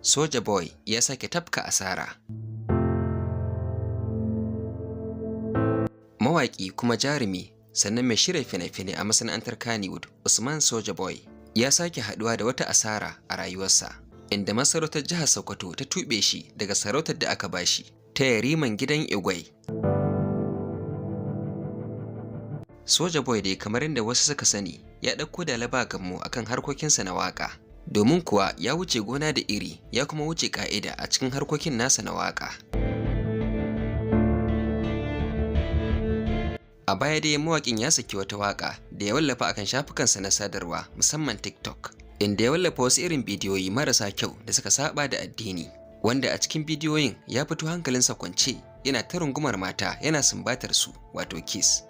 Soja Boy ya sake tafka asara. Mawaƙi kuma jarumi sannan mai shirya fina-finai a masana'antar Kannywood, Usman Soja Boy, ya sake haɗuwa da wata asara a rayuwarsa, inda masarautar jihar Sokoto ta tuɓe shi daga sarautar da aka bashi ta Yariman gidan Igwai. Soja Boy dai, kamar yadda wasu suka sani, ya ɗauko da laba gammo akan harkokinsa na waƙa, domin kuwa ya wuce gona da iri ya kuma wuce ƙa'ida a cikin harkokin nasa na waƙa. A baya dai mawaƙin ya saki wata waƙa da ya wallafa akan shafukansa na sadarwa, musamman TikTok, inda ya wallafa wasu irin bidiyoyi marasa kyau da suka saba da addini, wanda a cikin bidiyoyin ya fito hankalinsa kwance yana ta rungumar mata yana sumbatar su, wato kiss.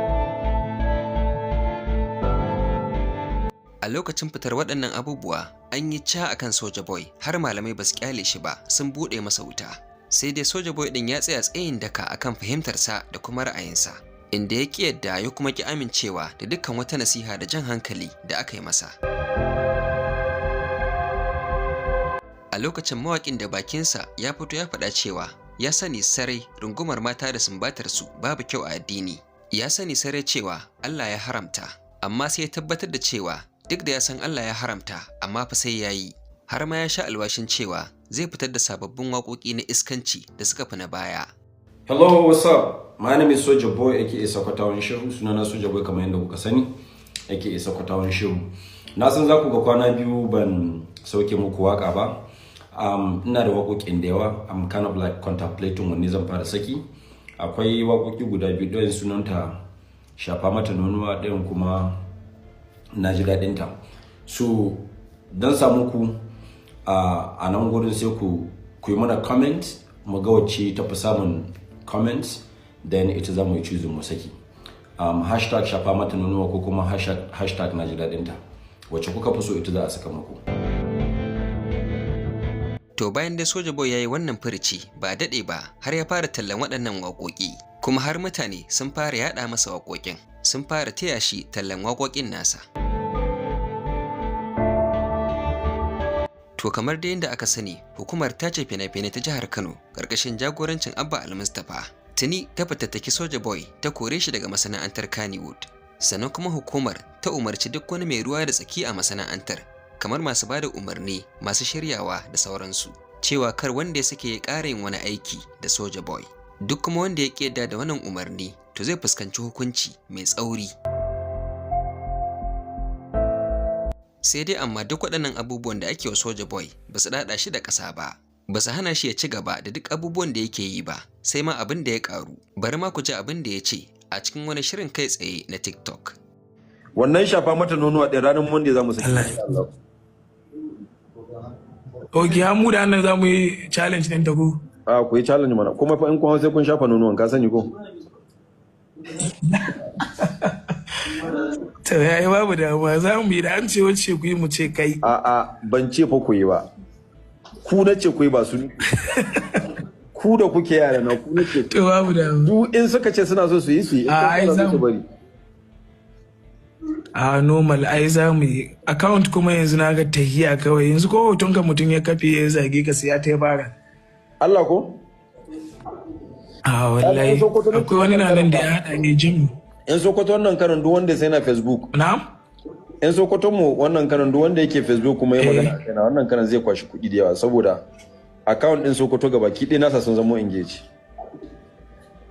A lokacin fitar waɗannan abubuwa an yi ca akan Soja Boy, har malamai ba su kyale shi ba, sun buɗe masa wuta. Sai dai Soja Boy ɗin ya tsaya tsayin daka akan fahimtarsa da kuma ra'ayinsa, inda ya ƙi yadda ya kuma ƙi amincewa da dukkan wata nasiha da jan hankali da aka yi masa. A lokacin mawaƙin da bakinsa ya fito ya faɗa cewa ya sani sarai rungumar mata da sumbatar su babu kyau a addini. Ya sani sarai cewa Allah ya haramta, amma sai ya tabbatar da cewa duk da ya san Allah ya haramta, amma fa sai ya yi. Har ma ya sha alwashin cewa zai fitar da sababbin waƙoƙi na iskanci da suka fi na baya. Hello, what's up? My name is Soja Boy, aka Sakwatawan Shehu. Sunana Soja Boy kamar yadda kuka sani, aka Sakwatawan Shehu. Na san za ku ga kwana biyu ban sauke muku waka ba. Ina da waƙoƙin da yawa. I'm kind of like contemplating wanne zan fara saki. Akwai waƙoƙi guda biyu, ɗayan sunanta Shafa Mata Nonuwa, ɗayan kuma Na Ji Daɗinta. So, don samu ku a nan gurin, sai ku yi mana comment, mu ga wacce ta fi samun comments, then ita za mu yi choosing mu saki. #ShafaMataNonuwa ko kuma #NaJiDaɗinta, wacce kuka fi so ita za a saka muku. To, bayan dai Soja Boy ya yi wannan furici, ba a daɗe ba har ya fara tallan waɗannan waƙoƙi, kuma har mutane sun fara yaɗa masa waƙoƙin, sun fara taya shi tallan waƙoƙin nasa. To, kamar dai yadda aka sani, hukumar tace fina-finai ta jihar Kano ƙarƙashin jagorancin Abba Almustapha tuni ta fatattaki Soja Boy, ta kore shi daga masana'antar Kannywood. Sannan kuma hukumar ta umarci duk wani mai ruwa da tsaki a masana'antar, kamar masu bada umarni, masu shiryawa da sauransu, cewa kar wanda ya sake ya ƙara yin wani aiki da Soja Boy. Duk kuma wanda ya ƙi yadda da wannan umarni, to zai fuskanci hukunci mai tsauri. Sai dai amma duk waɗannan abubuwan da ake wa Soja Boy ba su ɗaɗa shi da ƙasa ba, ba su hana shi ya ci gaba da duk abubuwan da yake yi ba, sai ma abin da ya ƙaru. Bari ma ku ji abin da ya ce a cikin wani shirin kai tsaye na TikTok. Wannan Shafa Mata Nonuwa ɗin, ranar Monday za mu saki. Allah. Ok, mu da nan za mu yi challenge ɗin ta ko? A ku yi challenge mana, kuma fa in kun hau sai kun shafa nonuwan, ka sani ko? To yayi, babu damuwa, za mu yi da an ce wacce ku yi mu ce kai. A a, ban ce fa ku yi ba. Ku na ce ku yi, ba su. Ku da kuke yara na, ku na ce. To, babu damuwa. Duk in suka ce suna so su yi, su yi, in A, ai suna so za su mu. bari. A normal, ai za mu yi. Account kuma yanzu na ga tahiya kawai, yanzu ko hoton ka mutum ya kafe ya zage ka, sai ya ta bara. Allah ko? A wallahi akwai wani na nan da ya haɗa ne jim. Yan Sokoto, wannan karan duk wanda sai na Facebook. Na'am? Yan Sokoton mu, wannan karan duk wanda yake Facebook kuma ya magana a kaina, wannan karan zai kwashi kuɗi da yawa, saboda account ɗin Sokoto gabaki ɗaya nasa sun zama engage.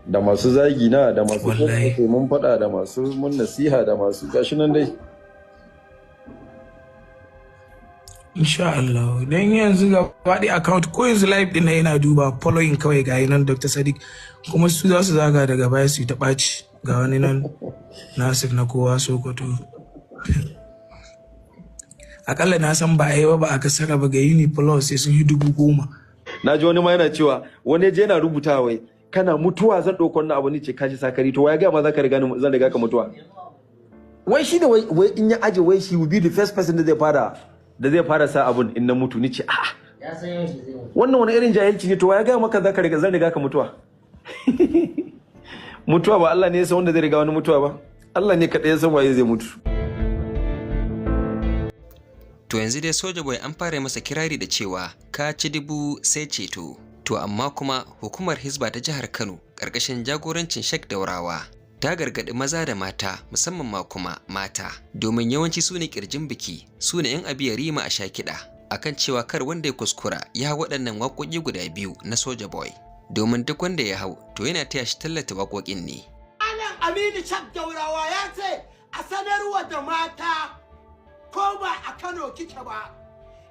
Da masu zagi na, da masu Wallahi. mun faɗa, da masu mun nasiha, da masu gashi nan dai. Insha Allah. Dan yanzu ga faɗi account ko yanzu live ɗin nan yana duba following kawai, ga nan Dr. Sadiq, kuma su za su zaga daga baya su yi ta ɓaci, ga wani nan Nasir na kowa Sokoto. Akalla na san ba a yi ba, ba a kasara ba, ga Uni Plus sai sun yi 10,000. Na ji wani ma yana cewa, wani je yana rubuta wai kana mutuwa zan ɗauko wannan abu. Ni ce kaji sakari, to wai ga ma za ka riga ni, zan riga ka mutuwa. Wai shi ne wai in ya aje, wai shi will be the first person da zai fara sa abun in na mutu. Ni ce a'a, wannan wani irin jahilci ne? To wai ga maka za ka riga, zan riga ka mutuwa? Mutuwa ba Allah ne ya san wanda zai riga wani mutuwa ba? Allah ne kaɗai ya san waye zai mutu. To yanzu dai Soja Boy an fara masa kirari da cewa ka ci dubu sai ceto. To amma kuma hukumar Hisba ta jihar Kano ƙarƙashin jagorancin Sheikh Daurawa ta gargaɗi maza da mata, musamman ma kuma mata, domin yawanci su ne ƙirjin biki, su ne 'yan abi yarima a sha kiɗa, akan cewa kar wanda ya kuskura ya hau waɗannan waƙoƙi guda biyu na Soja Boy, domin duk wanda ya hau to yana taya shi tallata waƙoƙin ne. Malam Aminu Shak Daurawa ya ce a sanarwa da mata, ko ba a Kano kike ba,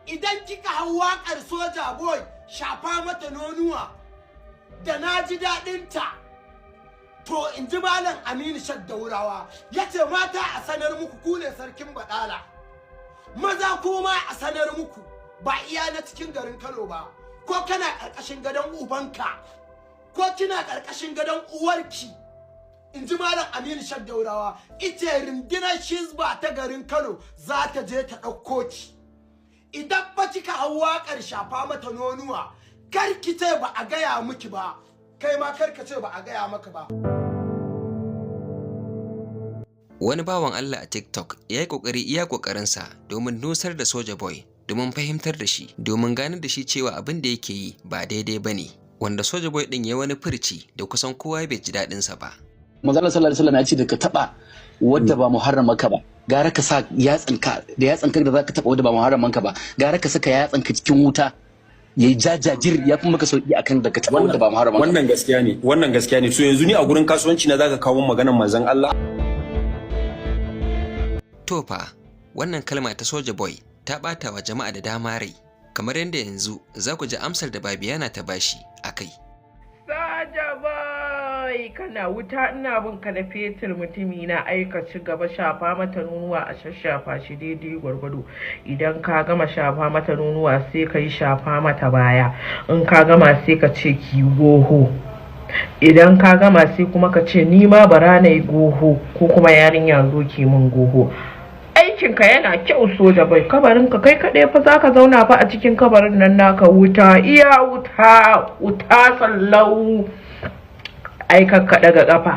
idan kika hau waƙar Soja Boy "Shafa Mata Nonuwa" da "Na Ji Daɗinta", to in ji Malam Aminu Shak Daurawa ya ce mata a sanar muku, ku ne sarkin baɗala. Maza kuma a sanar muku, ba iya na cikin garin Kano ba, ko kana ƙarƙashin gadon ubanka ko kina ƙarƙashin gadon uwarki, in ji Malam Aminu Shak Daurawa, ita rundunar Hizba ta garin Kano za ta je ta ɗauko ki. Idan ba kika hau waƙar "Shafa Mata Nonuwa", kar ki ce ba a gaya miki ba, kai ma kar ka ce ba a gaya maka ba. Wani bawan Allah a TikTok ya yi ƙoƙari iya ƙoƙarinsa domin nusar da Soja Boy, domin fahimtar da shi, domin ganar da shi cewa abin da yake yi ba daidai ba ne, wanda Soja Boy ɗin ya wani furci da kusan kowa bai ji daɗinsa ba. Manzo Allah sallallahu alaihi wasallam ya ce da ka taba wadda ba muharramanka ba, gara ka sa yatsanka da yatsanka da zaka taba wadda ba muharramanka ba, gara ka saka yatsanka cikin wuta yayi jajajir, ya fi maka sauki akan da ka taba wadda ba muharramanka. Wannan gaskiya ne, wannan gaskiya ne. To yanzu ni a gurin kasuwanci na zaka kawo maganar manzon Allah? To fa, wannan kalma ta Soja Boy ta ɓata wa jama'a da dama rai, kamar yadda yanzu za ku ji amsar da Babiyana ta bashi a kai. Soja Boy, kana wuta, ina bin ka da fetur, mutumi na. Aika ci gaba, "Shafa Mata Nonuwa" a shashafa shi daidai gwargwado. Idan ka gama "Shafa Mata Nonuwa", sai ka yi "Shafa Mata Baya". In ka gama, sai ka ce ki goho. Idan ka gama, sai kuma ka ce ni ma bara na yi goho, ko kuma yarinya zo ki mun goho. Aikinka yana kyau, Soja Boy. Kabarinka kai kaɗai fa za ka zauna fa a cikin kabarin nan naka. Wuta iya wuta, wuta sallau. Ai ka daga kafa,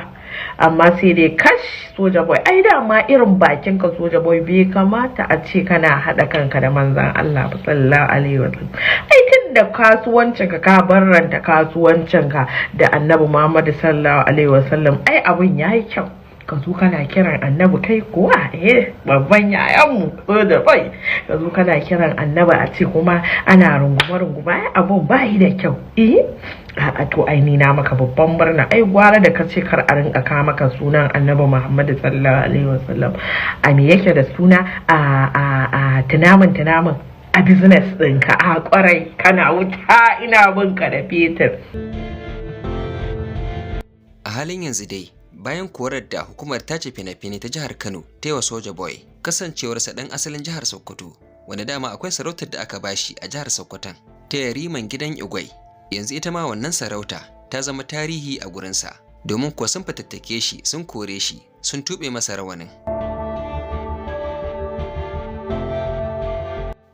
amma sai dai kash, Soja Boy, ai dama irin bakin ka, Soja Boy, bai kamata a ce kana haɗa kanka da manzan Allah sallallahu alaihi wasallam. Ai tun da kasuwancinka ka barranta kasuwancinka da Annabi Muhammad sallallahu alaihi wasallam, ai abun yayi kyau. Ka zo kana kiran Annabi, kai kuwa eh babban yayanmu Soja Boy, ka zo kana kiran Annabi, a ce kuma ana rungume rungume, ai abun ba yi da kyau. Eh, a'a, to ai ni na maka babban murna. Ai gwara da ka ce kar a rinka ka maka sunan Annabi Muhammad sallallahu alaihi wasallam a me yake da suna a tunamin tunamin a business ɗinka. A kwarai, kana wuta, ina bin ka da fetur. A halin yanzu dai, bayan korar da hukumar tace fina-finai ta jihar Kano ta yi wa Soja Boy, kasancewarsa ɗan asalin jihar Sokoto, wanda dama akwai sarautar da aka bashi a jihar Sokoton ta Yariman gidan Igwai, yanzu ita ma wannan sarauta ta zama tarihi a gurinsa, domin kuwa sun fatattake shi, sun kore shi, sun tuɓe masa rawanin.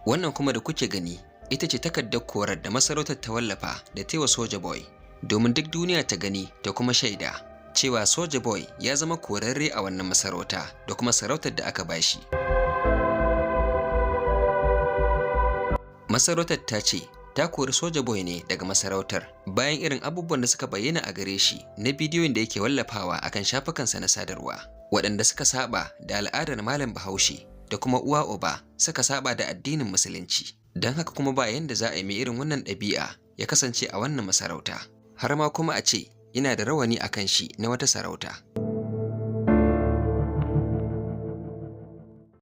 Wannan kuma da kuke gani ita ce takardar korar da masarautar ta wallafa da ta yi wa Soja Boy, domin duk duniya ta gani ta kuma shaida cewa Soja Boy ya zama korarre a wannan masarauta da kuma sarautar da aka bashi. Masarautar ta ce ta kori Soja Boy ne daga masarautar bayan irin abubuwan da suka bayyana a gare shi na bidiyon da yake wallafawa akan shafukansa na sadarwa, waɗanda suka saba da al'adar Malam Bahaushe da kuma uwa uba suka saba da addinin Musulunci. Don haka kuma ba yanda za a yi mai irin wannan ɗabi'a ya kasance a wannan masarauta, har ma kuma a ce yana da rawani a kan shi na wata sarauta.